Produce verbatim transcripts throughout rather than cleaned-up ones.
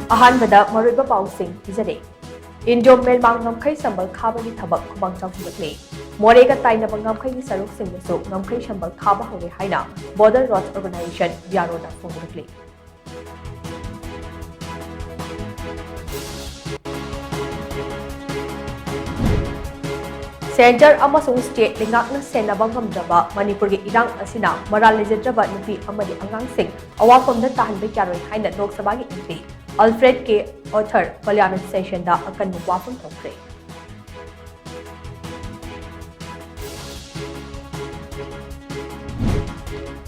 ꯑꯍꯥꯟꯕꯗ ꯃꯔꯨꯑꯣꯏꯕ ꯄꯥꯎꯁꯤꯡ ꯄꯤꯖꯔꯦ꯫ ꯏꯟꯗꯣ ꯃ꯭ꯌꯥꯟꯃꯥꯔ ꯉꯝꯈꯩ ꯁꯝꯕꯜ ꯈꯥꯕꯒꯤ ꯊꯕꯛ ꯈꯨꯃꯥꯡ ꯆꯥꯎꯁꯤꯜꯂꯛꯂꯦ꯫ ꯃꯣꯔꯦꯒ ꯇꯥꯏꯅꯕ ꯉꯝꯈꯩꯒꯤ ꯁꯔꯨꯛꯁꯤꯡꯗꯁꯨ ꯉꯝꯈꯩ ꯁꯝꯕꯜ ꯈꯥꯕ ꯍꯧꯔꯦ ꯍꯥꯏꯅ Border Roads Organisation, B R O ꯅ ꯐꯣꯡꯗꯣꯛꯂꯤ꯫ Centre ꯑꯃꯁꯨꯡ state ꯂꯩꯉꯥꯛꯅ ꯁꯦꯟꯅꯕ ꯉꯝꯗ꯭ꯔꯕ ꯃꯅꯤꯄꯨꯔꯒꯤ ꯏꯔꯥꯡ ꯑꯁꯤꯅ ꯃꯔꯥꯜ ꯂꯩꯖꯗ꯭ꯔꯕ ꯅꯨꯄꯤ ꯑꯃꯗꯤ ꯑꯉꯥꯡꯁꯤꯡ ꯑꯋꯥꯐꯝꯗ ꯇꯥꯍꯟꯕ ꯌꯥꯔꯣꯏ ꯍꯥꯏꯅ ꯂꯣꯛ ꯁꯚꯥꯒꯤ M P Alfred K Arthur Parliament session ꯗ ꯑꯀꯟꯕ ꯋꯥꯐꯝ ꯊꯝꯈ꯭ꯔꯦ꯫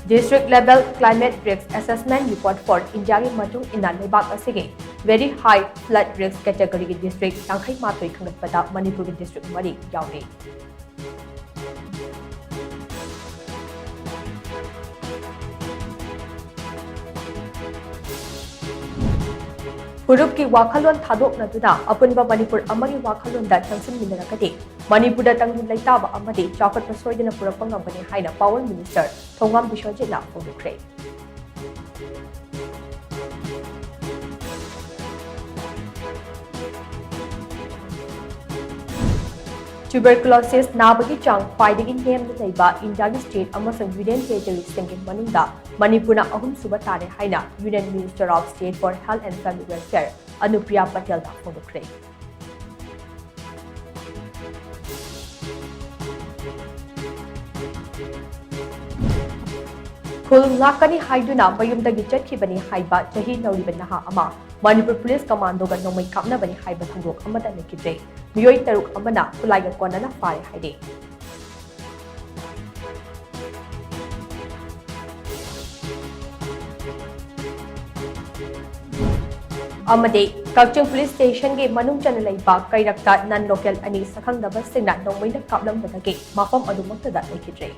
District Level Climate Risk Assessment Report for India ꯒꯤ ꯃꯇꯨꯡ ꯏꯟꯅ ꯂꯩꯕꯥꯛ ꯑꯁꯤꯒꯤ Very High Flood Risk category ꯒꯤ district ꯌꯥꯡꯈꯩ ꯃꯥꯊꯣꯏ ꯈꯟꯒꯠꯄꯗ ꯃꯅꯤꯄꯨꯔꯒꯤ district ꯃꯔꯤ ꯌꯥꯎꯔꯤ꯫ ꯐꯨꯔꯨꯞꯀꯤ ꯋꯥꯈꯜꯂꯣꯟ ꯊꯥꯗꯣꯛꯅꯗꯨꯅ ꯑꯄꯨꯟꯕ ꯃꯅꯤꯄꯨꯔ ꯑꯃꯒꯤ ꯋꯥꯈꯜꯂꯣꯟꯗ ꯆꯪꯁꯤꯟꯃꯤꯟꯅꯔꯒꯗꯤ ꯃꯅꯤꯄꯨꯔꯗ ꯇꯪꯗꯨ ꯂꯩꯇꯥꯕ ꯑꯃꯗꯤ ꯆꯥꯎꯈꯠꯄ ꯁꯣꯏꯗꯅ ꯄꯨꯔꯛꯄ ꯉꯝꯒꯅꯤ ꯍꯥꯏꯅ Power Minister ꯊꯣꯡꯉꯥꯝ ꯕꯤꯁ꯭ꯋꯖꯤꯠꯅ ꯐꯣꯡꯗꯣꯛꯈ꯭ꯔꯦ꯫ Tuberculosis ꯅꯥꯕꯒꯤ ꯆꯥꯡ ꯈ꯭ꯋꯥꯏꯗꯒꯤ ꯅꯦꯝꯅ ꯂꯩꯕ ꯏꯟꯗꯤꯌꯥꯒꯤ state ꯑꯃꯁꯨꯡ union territory ꯁꯤꯡꯒꯤ ꯃꯅꯨꯡꯗ ꯃꯅꯤꯄꯨꯔꯅ ꯑꯍꯨꯝꯁꯨꯕ ꯇꯥꯔꯦ ꯍꯥꯏꯅ Union Minister of State for Health and Family Welfare ꯑꯅꯨꯄ꯭ꯔꯤꯌꯥ ꯄꯇꯦꯜꯅ ꯐꯣꯡꯗꯣꯛꯈ꯭ꯔꯦ꯫ ꯈꯨꯜ ꯉꯥꯛꯀꯅꯤ ꯍꯥꯏꯗꯨꯅ ꯃꯌꯨꯝꯗꯒꯤ ꯆꯠꯈꯤꯕꯅꯤ ꯍꯥꯏꯕ ꯆꯍꯤ ꯅꯧꯔꯤꯕ ꯅꯍꯥ ꯑꯃ ꯃꯅꯤꯄꯨꯔ ꯄꯨꯂꯤꯁ ꯀꯃꯥꯟꯗꯣꯒ ꯅꯣꯡꯃꯩ ꯀꯥꯞꯅꯕꯅꯤ ꯍꯥꯏꯕ ꯊꯧꯗꯣꯛ ꯑꯃꯗ ꯂꯩꯈꯤꯗ꯭ꯔꯦ꯫ ꯃꯤꯑꯣꯏ ꯇꯔꯨꯛ ꯑꯃꯅ ꯈꯨꯠꯂꯥꯏꯒ ꯀꯣꯟꯅꯅ ꯐꯥꯔꯦ ꯍꯥꯏꯔꯤ꯫ ꯑꯃꯗꯤ ꯀꯛꯆꯤꯡ ꯄꯨꯂꯤꯁ ꯁ꯭ꯇꯦꯁꯟꯒꯤ ꯃꯅꯨꯡ ꯆꯟꯅ ꯂꯩꯕ ꯀꯩꯔꯛꯇ non local ꯑꯅꯤ ꯁꯛꯈꯪꯗꯕꯁꯤꯡꯅ ꯅꯣꯡꯃꯩꯅ ꯀꯥꯞꯂꯝꯕꯗꯒꯤ ꯃꯐꯝ ꯑꯗꯨꯃꯛꯇꯗ ꯂꯩꯈꯤꯗ꯭ꯔꯦ꯫